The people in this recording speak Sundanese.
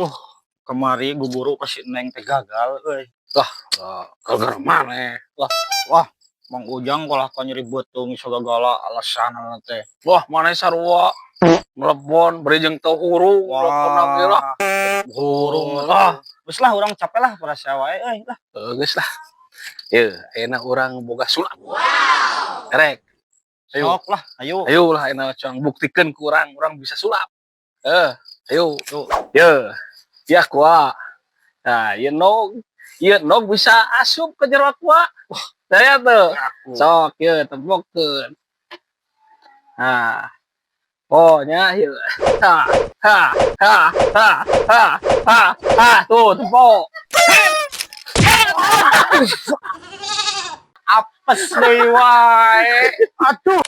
Tuh, kemari guburu ka si Neng teh gagal euy. Lah, gara-gara maneh? Lah. Wah, Mang Ujang kalah ka nyeri beuteung sagala alasan teh. Wah, maneh sarua melebon bari jeung teu hurung melebon lagi lah. Hurung. Lah. Geus lah, urang capek lah, parasea wae euy lah. Heuh, geus lah. Yeuh, ayeuna urang boga sulap. Wow. Erek. Ayo. Sok lah, ayo. Ayo lah, ayeuna cang buktikeun ku urang, urang bisa sulap. Eh, ayo. Ye. Ya kuah. Nah, ieu endog. Ieu endog bisa asup ke jero kuah. Wah, saya tuh. Aku. Sok ieu tempokeun. Nah. Oh, nya ieu. Ha, ha, ha, ha, ha, ha, ha. Tuh, tempok. Apes deui wae. Aduh.